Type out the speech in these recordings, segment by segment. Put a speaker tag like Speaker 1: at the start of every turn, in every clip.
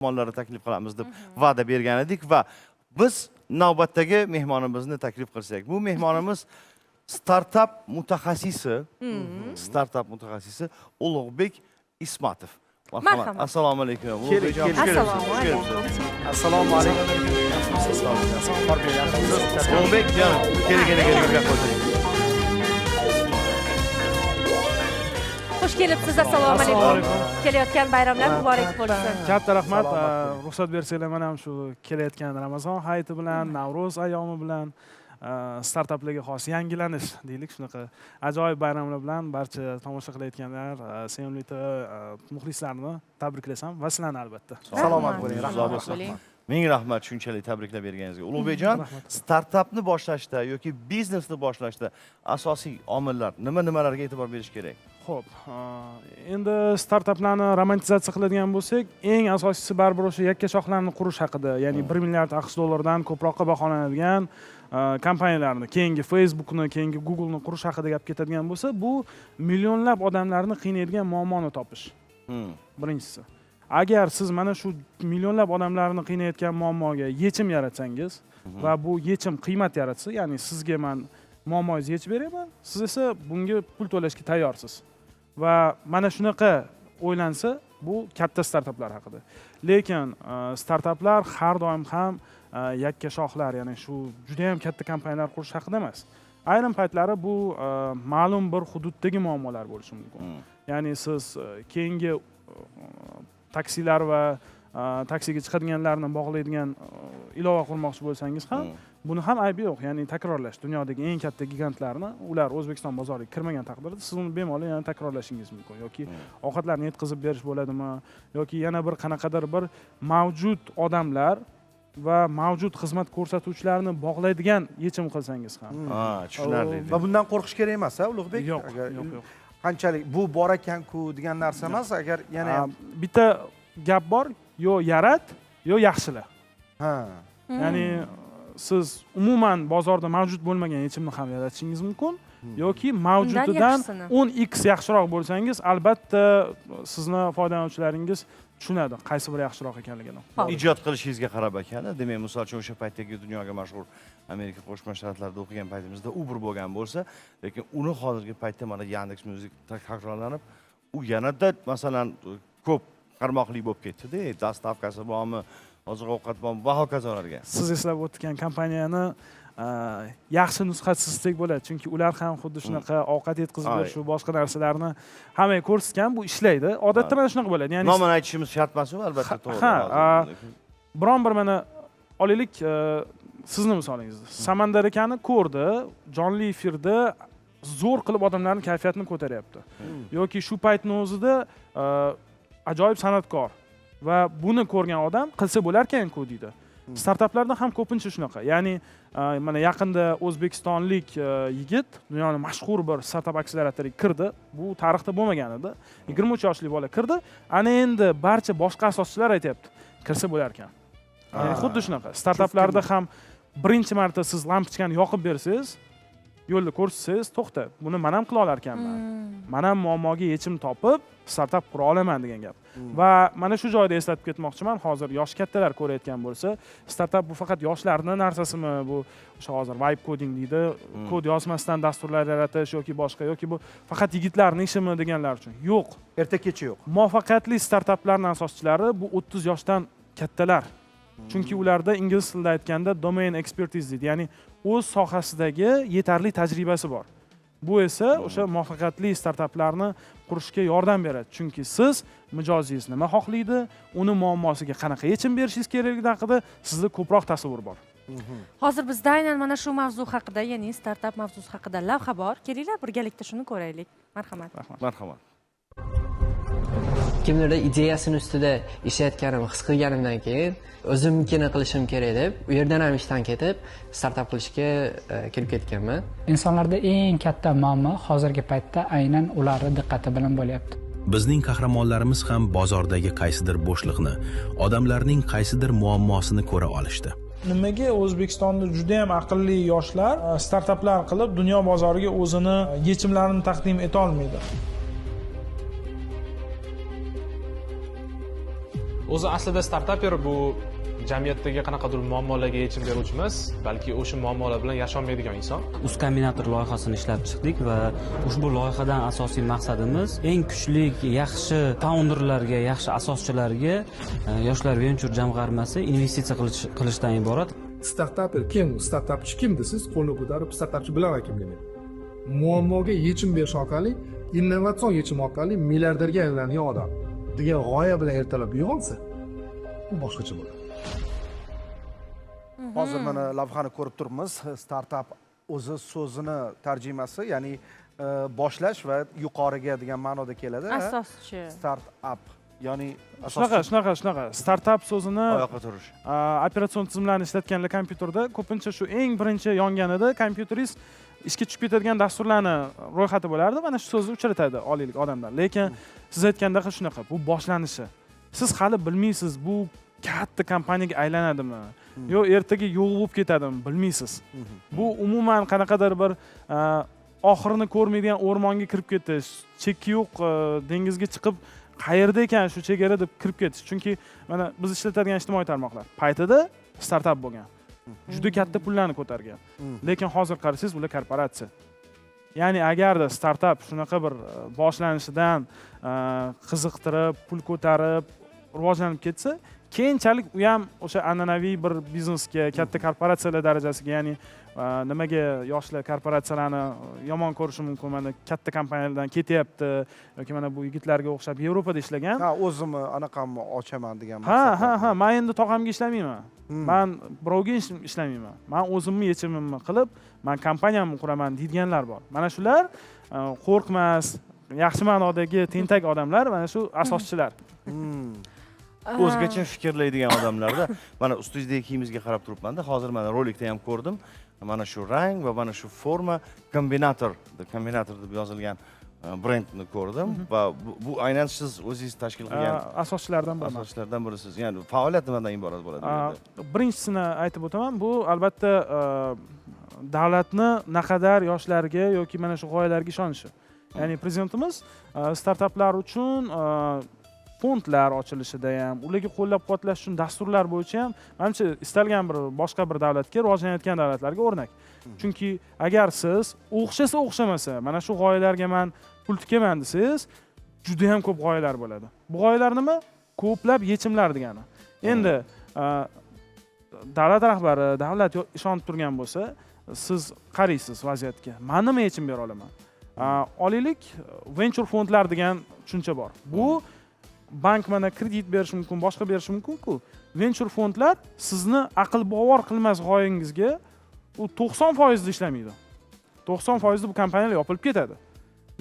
Speaker 1: Mehmonlarni taklif qilamiz deb va'da bergan edik va biz navbatdagi mehmonimizni taklif qilsak. Bu mehmonimiz startap mutaxassisi, startap mutaxassisi Ulug'bek Ismatov. Marhamat. Assalomu alaykum. Ulug'bek.
Speaker 2: Assalomu alaykum.
Speaker 3: Assalomu alaykum.
Speaker 1: Ulug'bek jonim, keling, keling, keling, o'tiring.
Speaker 2: Xush kelibsiz. Assalomu alaykum. Kelayotgan bayramlar muborak bo'lsin.
Speaker 4: Katta rahmat. Ruxsat bersanglar, mana ham shu kelayotgan Ramazon hayiti bilan, Navro'z ayyomi bilan startaplarga xos yangilanish deylik, shunaqa ajoyib bayramlar bilan barcha tomosha qilayotganlar, Sevimli TV muxlislarini tabriklasam va sizlarni albatta.
Speaker 3: Salomat bo'ling, rahmat.
Speaker 1: Ming rahmat shunchalik tabriklab berganingizga. Ulug'bekjon, startapni boshlashda yoki biznesni boshlashda asosiy omillar nima-nimalarga e'tibor berish kerak?
Speaker 4: Xo'p, endi startaplarni romantizatsiya qiladigan bo'lsak, eng asosiysi baribir o'sha yakka shoxlarni qurish haqida, ya'ni 1 milliard AQSh dollaridan ko'proqqa baholanadigan kompaniyalarni, keyingi Facebookni, keyingi Google'ni qurish haqida gap ketadigan bo'lsa, bu millionlab odamlarni qiynaydigan muammoni topish. Birinchisi. Agar siz mana shu millionlab odamlarni qiynayotgan muammoga yechim yaratsangiz va bu yechim qiymat yaratsa, ya'ni sizga men muammongizni yechib beraman, siz esa bunga pul to'lashga tayyorsiz. Va mana shunaqa o'ylansa, bu katta startaplar haqida. Lekin startaplar har doim ham yakka shoxlar, ya'ni shu juda ham katta kompaniyalar qurish haqida emas. Ayrim paytlari bu ma'lum bir hududdagi muammolar bo'lishi mumkin. Ya'ni siz keyingi taksilar va taksiga chiqadiganlarni bog'laydigan ilova qurmoqchi bo'lsangiz ham, buni ham aybi yo'q. Ya'ni takrorlash, dunyodagi eng katta gigantlarni, ular O'zbekiston bozoriga kirmagan taqdirda siz uni bemalol yana takrorlashingiz mumkin yoki ovqatlarni yetkazib berish bo'ladimi yoki yana bir qanaqadir bir mavjud odamlar va mavjud xizmat ko'rsatuvchilarni bog'laydigan yechim qilsangiz ham.
Speaker 1: Ha, tushunarli.
Speaker 3: Va bundan qo'rqish kerak emas, ha, Ulug'bek?
Speaker 4: Yo'q, yo'q, yo'q.
Speaker 3: Qanchalik bu bor ekan-ku degan narsa emas, agar yana ham
Speaker 4: bitta gap bor, yo yarat, yo yaxshila.
Speaker 3: Ha.
Speaker 4: Ya'ni siz umuman bozorda mavjud bo'lmagan yechimni ham yaratishingiz mumkin yoki mavjudidan 10x yaxshiroq bo'lsangiz, albatta sizni foydalanuvchilaringiz tushunadi qaysi biri yaxshiroq ekanligini.
Speaker 1: Ijod qilishingizga qarab ekan, demak, misol uchun o'sha paytdagi dunyoga mashhur Amerika Qo'shma Shtatlarida o'qigan paytimizda Uber bo'lgan bo'lsa, lekin uni hozirgi paytda mana Yandex Music takrorlanib, u yanada masalan ko'p qarmoqli bo'lib ketdi-da, dastavkasi bormi, oziq-ovqat bormi va hokazolarga.
Speaker 4: Siz eslab o'tgan kompaniyani yaxshi nusxasi desak bo'ladi, chunki ular ham xuddi shunaqa ovqat yetkazib berish va boshqa narsalarni hammaga ko'rsatgan, bu ishlaydi. Odatda mana shunaqa bo'ladi. Ya'ni
Speaker 1: nomini aytishimiz shart emas u, albatta to'g'ri.
Speaker 4: Ha, biron bir mana olaylik, sizni misolingizni. Samandar akani ko'rdi, jonli efirda zo'r qilib odamlarning kayfiyatini ko'taryapti. Yoki shu paytning o'zida ajoyib san'atkor va buni ko'rgan odam qilsa bo'larkan-ku deydi. Startaplarda ham ko'pincha shunaqa. Ya'ni mana yaqinda o'zbekistonlik yigit dunyoni mashhur bir startap akseleratoriga kirdi. Bu tarixda bo'lmagan edi. 23 yoshli bola kirdi. Ana endi barcha boshqa asoschilar aytyapti, kirsa bo'larkan. Ya'ni xuddi shunaqa. Startaplarda ham birinchi marta siz lampochkani yoqib bersangiz, yo'lda ko'rsangiz, to'xta, buni men ham qila olar ekanman. Men ham muammoga yechim topib, startap qura olaman degan gap. Va mana shu joyda eslatib ketmoqchiman, hozir yosh kattalar ko'rayotgan bo'lsa, startap bu faqat yoshlarning narsasimi, bu o'sha hozir vibe coding deydi, kod yozmasdan dasturlar yaratish yoki boshqa, yoki bu faqat yigitlarning ishimi deganlar uchun. Yo'q.
Speaker 3: Erta kechi yo'q.
Speaker 4: Muvaffaqiyatli startaplarning asoschilari bu 30 yoshdan kattalar. Chunki ularda ingliz tilida aytganda domain expertise deydi, ya'ni o'z sohasidagi yetarli tajribasi bor. Bu esa o'sha muvaffaqiyatli startaplarni qurishga yordam beradi. Chunki siz mijozingiz nima xohlaydi, uni muammosiga qanaqa yechim berishingiz kerakligi haqida sizda ko'proq tasavvur bor.
Speaker 2: Hozir bizda aynan mana shu mavzu haqida, ya'ni startap mavzusi haqida lavha bor. Kelinglar, birgalikda shuni ko'raylik. Marhamat.
Speaker 4: Rahmat.
Speaker 1: Marhamat.
Speaker 5: Kimlarda ideyasini ustida ishlayotganimni his qilganimdan keyin o'zimnikini qilishim kerak deb, u yerdan ham ishdan ketib, startap qilishga kirib ketganman.
Speaker 6: Insonlarda eng katta muammo hozirgi paytda aynan ularning diqqati bilan bo'lyapti.
Speaker 7: Bizning qahramonlarimiz ham bozordagi qaysidir bo'shliqni, odamlarning qaysidir muammosini ko'ra olishdi.
Speaker 4: Nimaga O'zbekistonda juda ham aqlli yoshlar startaplar qilib dunyo bozoriga o'zini yechimlarini taqdim eta olmaydi?
Speaker 8: O'zi aslida startaper bu jamiyatdagi qanaqadir muammolarga yechim beruvchi emas, balki o'sha muammolar bilan yasholmaydigan inson.
Speaker 9: Uzkombinator loyihasini ishlab chiqdik va ushbu loyihadan asosiy maqsadimiz eng kuchli, yaxshi founderlarga, yaxshi asoschilarga Yoshlar venchur jamg'armasi investitsiya qilishdan iborat.
Speaker 10: Startaper kim, startapchi kim desangiz, qo'lni ko'tarib startapchi bilaman kimligini. Muammoga yechim berish orqali, innovatsion yechim orqali milliarderga aylanadigan odam degan g'oya bilan ertalab uyg'onsa, u boshqacha bo'ladi.
Speaker 3: Hozir mana lavhani ko'rib turibmiz. Startap o'zi so'zini tarjimasi, ya'ni boshlash va yuqoriga degan ma'noda keladi.
Speaker 2: Asoschi.
Speaker 3: Startup, ya'ni
Speaker 4: Shunaqa, startap so'zini
Speaker 1: oyoqqa turish.
Speaker 4: Operatsion tizimlarni ishlatganlar kompyuterda ko'pincha shu eng birinchi yonganida kompyuteringiz ishga tushib ketadigan dasturlarni ro'yxati bo'lardi. Mana shu so'zni uchratadi olaylik odamlar. Lekin siz aytgandaqa shunaqa, bu boshlanishi. Siz hali bilmaysiz, bu katta kompaniyaga aylanadimi yo ertaga yo'q bo'lib ketadimi, bilmaysiz. Bu umuman qanaqadir bir oxirini ko'rmaydigan o'rmonga kirib ketish, cheki yo'q dengizga chiqib, qayerda ekan shu chegara deb kirib ketish. Chunki mana biz ishlatadigan ijtimoiy tarmoqlar paytida startap bo'lgan, juda katta pullarni ko'targan, lekin hozir qarasangiz, ular korporatsiya. Ya'ni agarda startap shunaqa bir boshlanishidan qiziqtirib, pul ko'tarib, rivojlanib ketsa, keyinchalik u ham o'sha an'anaviy bir biznesga, katta korporatsiyalar darajasiga. Ya'ni nimaga yoshlar korporatsiyalarni yomon ko'rishi mumkin, mana katta kompaniyalardan ketyapti yoki mana bu yigitlarga o'xshab Yevropada ishlagan.
Speaker 3: Ha, o'zimni anaqamni ochaman degan
Speaker 4: Ha, man endi tog'amga ishlamayman, man birovga ishlamayman, man o'zimni yechimimni qilib, man kompaniyamni quraman deydiganlar bor. Mana shular qo'rqmas, yaxshi ma'nodagi tentak odamlar, mana shu asoschilar.
Speaker 1: O'zgacha fikrlaydigan odamlarda. Mana ustingizdagi kiyimingizga qarab turibmanda, hozir mana rolikda ham ko'rdim, mana shu rang va mana shu forma, kombinator, kombinator deb yozilgan brendni ko'rdim va bu aynan siz o'zingiz tashkil qilgan
Speaker 4: Asoschilardan biriman.
Speaker 1: Asoschilardan birisiz. Ya'ni faoliyat nimadan iborat bo'ladi bu yerda?
Speaker 4: Birinchisini aytib o'taman, bu albatta davlatni naqadar yoshlarga yoki mana shu g'oyalarga ishonishi. Ya'ni prezidentimiz startaplar uchun fondlar ochilishida ham, ularga qo'llab quvvatlash uchun dasturlar bo'yicha ham, manimcha, istalgan bir boshqa bir davlatga, rivojlanayotgan davlatlarga o'rnak. Chunki agar siz o'xshasa o'xshamasa mana shu g'oyalarga man pul tikaman desangiz, juda ham ko'p g'oyalar bo'ladi. Bu g'oyalar nima? Ko'plab yechimlar degani. Endi davlat rahbari, davlat ishonib turgan bo'lsa, siz qaraysiz vaziyatga, man nima yechim bera olaman? Olaylik, venchur fondlar degan tushuncha bor. Bu bank mana kredit berishi mumkin, boshqa berishi mumkin-ku. Venchur fondlar sizni aql bovar qilmas g'oyangizga, u 90%da ishlamaydi, 90%da bu kompaniyalar yopilib ketadi,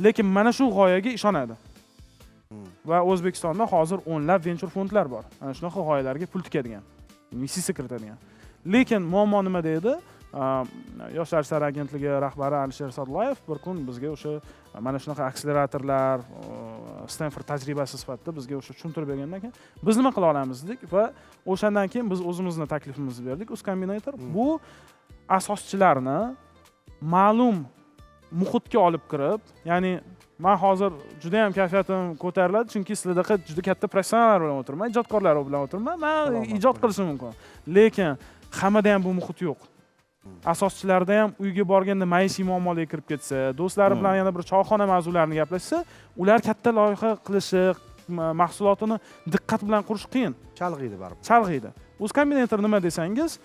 Speaker 4: lekin mana shu g'oyaga ishonadi. Va O'zbekistonda hozir o'nlab venchur fondlar bor, mana shunaqa g'oyalarga pul tikadigan, investitsiya kiritadigan. Lekin muammo nimada edi? Yoshlar ishlari agentligi rahbari Alisher Sa'dullayev bir kun bizga o'sha mana shunaqa akseleratorlar, Stenford tajribasi sifatida bizga o'sha tushuntirib bergandan keyin, biz nima qila olamiz dedik va o'shandan keyin biz o'zimizni taklifimizni berdik. Uzkombinator bu asoschilarni ma'lum muhitga olib kirib, ya'ni man hozir juda yam kayfiyatim ko'tariladi, chunki sizlardaqa juda katta professionallar bilan o'tiribman, ijodkorlar bilan o'tiribman, man ijod qilishim mumkin. Lekin hammada ham bu muhit yo'q. Asoschilarda ham uyga borganda maishiy muammolarga kirib ketsa, do'stlari bilan yana bir choyxona mavzularini gaplashsa, ular katta loyiha qilishi, mahsulotini diqqat bilan qurish qiyin.
Speaker 3: Chalg'iydi baribir.
Speaker 4: Chalg'iydi. Uzkombinator nima desangiz,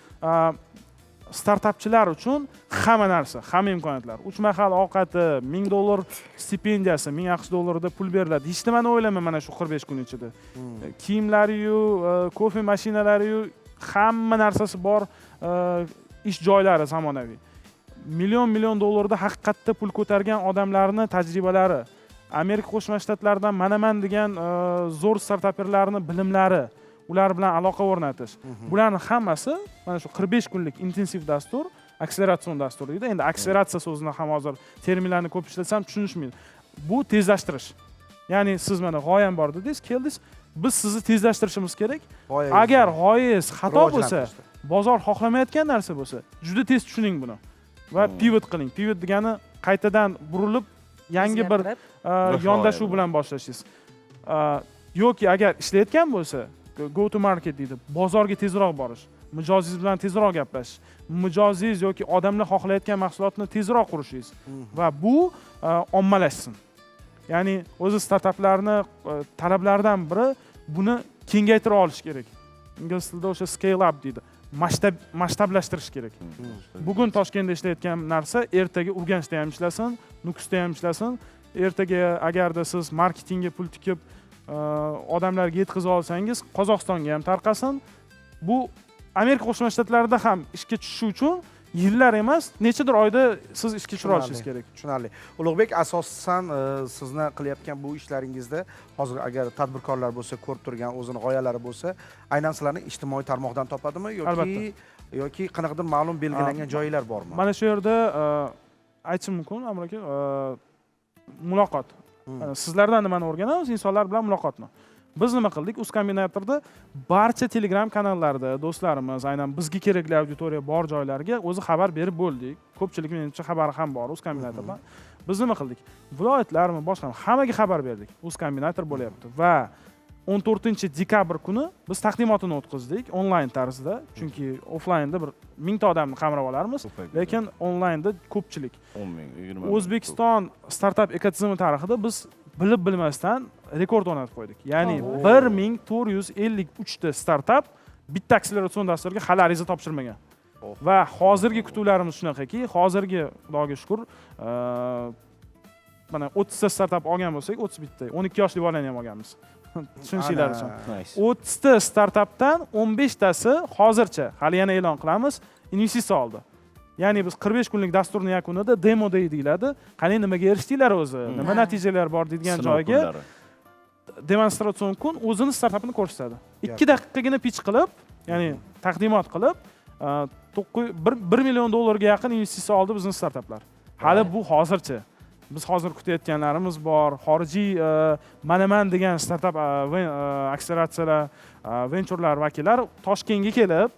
Speaker 4: startapchilar uchun hamma narsa, hamma imkoniyatlar. Uch mahal ovqati, 1000 dollar stipendiyasi, 1000 AQSh dollarida pul beriladi. Hech nimani o'ylama mana shu 45 kun ichida. Kiyimlariyu, kofe mashinalariyu, hamma narsasi bor, ish joylari zamonaviy. Million million dollarda haqiqatda pul ko'targan odamlarni tajribalari, Amerika Qo'shma Shtatlaridan manaman degan zo'r startaperlarni bilimlari, ular bilan aloqa o'rnatish. Bularni hammasi mana shu 45 kunlik intensiv dastur, akseleratsion dastur deydi. Endi akseleratsiya so'zini ham hozir terminlarni ko'p ishlatsam tushunishmaydi. Bu tezlashtirish. Ya'ni siz mana g'oyam bor dedingiz, keldingiz, biz sizni tezlashtirishimiz kerak.
Speaker 3: G'oyangizni
Speaker 4: Agar g'oyangiz xato bo'lsa,
Speaker 3: rivojlantirishda.
Speaker 4: Bozor xohlamayotgan narsa bo'lsa, juda tez tushuning buni va pivot qiling. Pivot degani qaytadan burilib, yangi bir
Speaker 2: O'zgartirib.
Speaker 4: yondashuv bilan boshlashingiz. Yoki agar ishlayotgan bo'lsa, Go to market deydi, bozorga tezroq borish, mijozingiz bilan tezroq gaplashish, mijozingiz yoki odamlar xohlayotgan mahsulotni tezroq qurishingiz va bu ommalashsin. Ya'ni o'zi startaplarni talablaridan biri buni kengaytira olish kerak. Ingliz tilida o'sha scale up deydi, masshtablashtirish kerak. Bugun Toshkentda ishlayotgan narsa ertaga Urganchda ham ishlasin, Nukusda ham ishlasin. Ertaga agarda siz marketingga pul tikib, odamlarga yetkaza olsangiz, Qozog'istonga ham tarqasin. Bu Amerika Qo'shma Shtatlarida ham ishga tushishi uchun yillar emas, nechadir oyda siz ishga tushira olishingiz kerak.
Speaker 3: Tushunarli. Ulug'bek, asosan sizni qilayotgan bu ishlaringizda hozir agar tadbirkorlar bo'lsa, ko'rib turgan, o'zini g'oyalari bo'lsa, aynan sizlarni ijtimoiy tarmoqdan topadimi yoki
Speaker 4: Albatta.
Speaker 3: yoki qanaqadir ma'lum belgilangan joylar bormi?
Speaker 4: Mana shu yerda aytishim mumkin, Amir aka, muloqot. Sizlardan nimani o'rganamiz? Insonlar bilan muloqotni. Biz nima qildik? Uzkombinatorda barcha Telegram kanallarida do'stlarimiz, aynan bizga kerakli auditoriya bor joylarga o'zi xabar berib bo'ldik. Ko'pchilik, menimcha, xabari ham bor Uzkombinatordan. Biz nima qildik? Viloyatlarmi, boshqami, hammaga xabar berdik. Uzkombinator bo'lyapti va 14 dekabr kuni biz taqdimotini o'tkazdik onlayn tarzda, chunki offlaynda bir 1000 ta odamni qamrab olarmiz, lekin onlaynda ko'pchilik.
Speaker 1: 10 ming, 20 ming.
Speaker 4: O'zbekiston startap ekotizimi tarixida biz bilib bilmasdan rekord o'rnatib qo'ydik. Ya'ni 1453 ta startap bitta akseleratsion dasturga hali ariza topshirmagan. Va hozirgi kutuvlarimiz shunaqaki, hozirgi, Xudoga shukur, mana 30 ta startap olgan bo'lsak, 31 ta, 12 yoshli bolani ham olganmiz, tushunishinglar uchun.
Speaker 1: Nice.
Speaker 4: 30 ta startapdan 15 tasi hozircha, hali yana e'lon qilamiz, investitsiya oldi. Ya'ni biz 45 kunlik dasturni yakunida demo day deyiladi, qani nimaga erishdinglar o'zi, nima natijalar bor deydigan
Speaker 1: Sinov
Speaker 4: joyga
Speaker 1: kunlari.
Speaker 4: Demonstratsion kun, o'zini startapini ko'rsatadi, 2 daqiqagina pitch qilib, ya'ni taqdimot qilib, 1 million dollarga yaqin investitsiya oldi bizni startaplar. Hali bu hozircha. Biz hozir kutayotganlarimiz bor, xorijiy manaman degan startap akseleratsiyalar, venchurlar vakillari Toshkentga kelib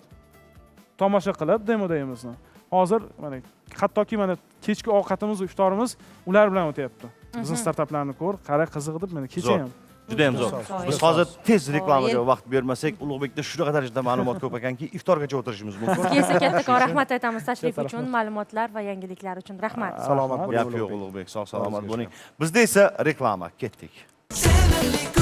Speaker 4: tomosha qilib demo dayimizni. Hozir mana hattoki mana kechki ovqatimiz, iftorimiz ular bilan o'tyapti. Bizni startaplarni ko'r, qara, qiziq deb mana kecha
Speaker 1: Zo'r.
Speaker 4: ham.
Speaker 1: Judayam zo'r.
Speaker 2: Zo'r.
Speaker 1: Biz hozir tez reklamaga
Speaker 2: Qoyil.
Speaker 1: vaqt bermasak, Ulug'bekda shunaqa darajada ma'lumot ko'p ekanki, iftorgacha o'tirishimiz mumkin.
Speaker 2: Sizga esa kattakon rahmat aytamiz tashrif
Speaker 4: Katta
Speaker 2: uchun,
Speaker 4: rahmat.
Speaker 2: ma'lumotlar va yangiliklar uchun. Rahmat.
Speaker 3: Salomat bo'ling,
Speaker 1: Gap yo'q,
Speaker 3: Ulug'bek.
Speaker 1: Ulug'bek, sog' salomat bo'ling. Bizda esa reklama, ketdik.
Speaker 11: Sevimli.